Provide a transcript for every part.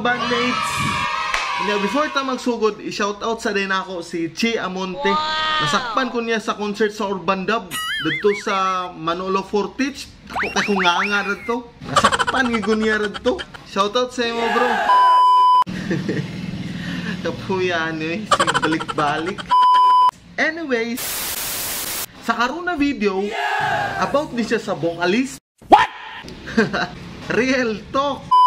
Kabandmates! Now, before ta magsugod, i-shoutout sa din ako si Chi Amonte. Nasakpan ko niya sa concert sa Urban Dub didto sa Manolo Fortich. Ako kay kung nga nga didto. Nasakpan gyud niya didto. Shoutout sa imo, bro. Kapuyan eh, si balik-balik. Anyways, sa karon na video, about ni siya sa vocalist. What? Real talk.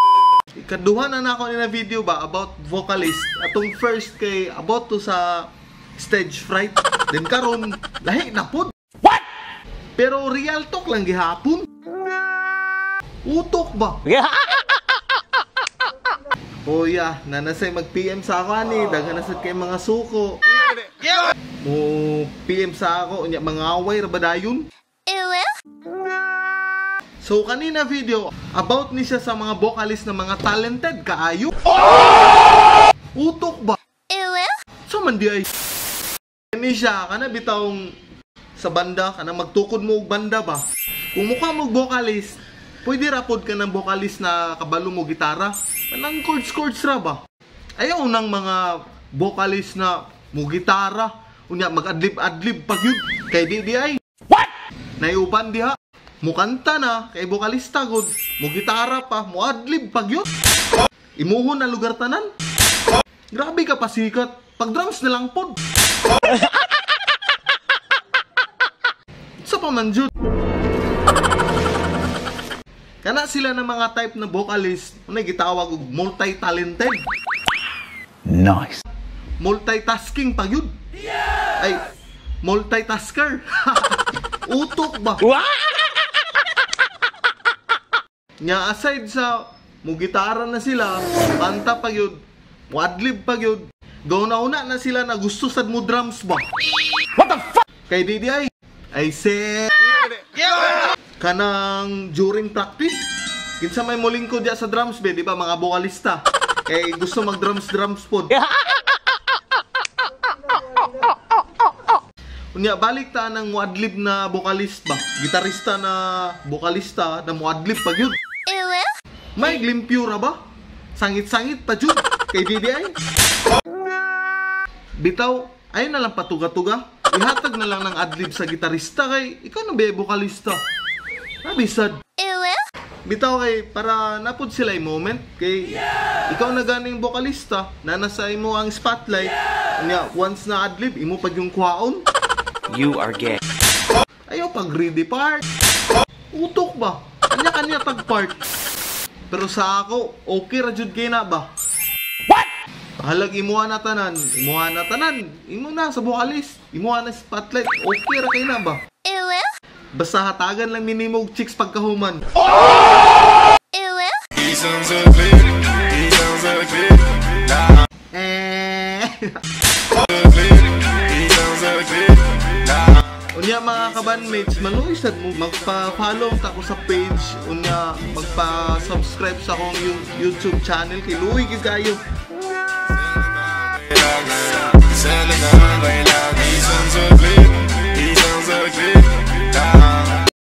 Ikaduha na nako ni na video ba about vocalist. Atong first kay about to sa stage fright. Then karon lahi na pud. What? Pero real talk lang gihapon. Utok ba? Kuya, nanasay mag-PM sa ako ani, daghan na sad kay mga suko. Mo PM sa ako, unya mga away ra ba dayon? So kanina video, about ni siya sa mga vocalist na mga talented kaayo. Utok ba? So man di ay ni siya kana bitawng sa banda kana magtukod mo og banda ba. Kung mukha mo vocalist, pwede ra pod ka ng vocalist na kabalo mo gitara. Manang chords chords ra ba? Ayaw nang mga vocalist na mo gitara, unya mag-adlib-adlib pag yun. Kay di di ay. What? Naiuban diha. Mukanta na kay vokalista gud, mo gitara pa, mo adlib pag yun. Imuhon na lugar tanan. Grabe ka pasikat, pag drums na lang pod. Sa pa man jud. Kana sila ng mga type na vocalist, unay gitawag og multi-talented. Nice. Multitasking pag yun. Yeah! Ay, multitasker. Utok ba? What? Nya aside sa mo gitara na sila, kanta pa yun, mo adlib pa yun, gauna-una na sila na gusto sad mo drums ba? What the fuck? Kay di ay, ay se kanang during practice, kinsa may molingko diya sa drums be, di ba mga vokalista? Kay gusto mag drums drums pod. Unya balik ta ng muadlib na vokalist ba? Gitarista na vokalista na muadlib pa gyud. May limpyo ra ba? Sangit-sangit pa jud kay DDI. Bitaw, ayun na lang patuga-tuga. Ihatag na lang ng adlib sa gitarista kay ikaw na ba vokalista. Nabisad. Bitaw kay para napud sila yung moment kay ikaw na ganing vokalista na nasa imo ang spotlight. Unya once na adlib imo pag yung kuhaon. You are gay. Ayaw pag ready part. Utok ba? Kanya-kanya tag part. Pero sa ako, okay ra jud kay na ba? What? Halag imuha na tanan, imuha na tanan, imo na sa vocalist, imuha na spotlight, okay ra kay na ba? Basta hatagan lang minimo og chicks pagkahuman. Eh. Unya mga kabandmates, maluoy sad mo magpa-follow ta ko sa page, unya magpa-subscribe sa akong YouTube channel kay luoy gyud kayo.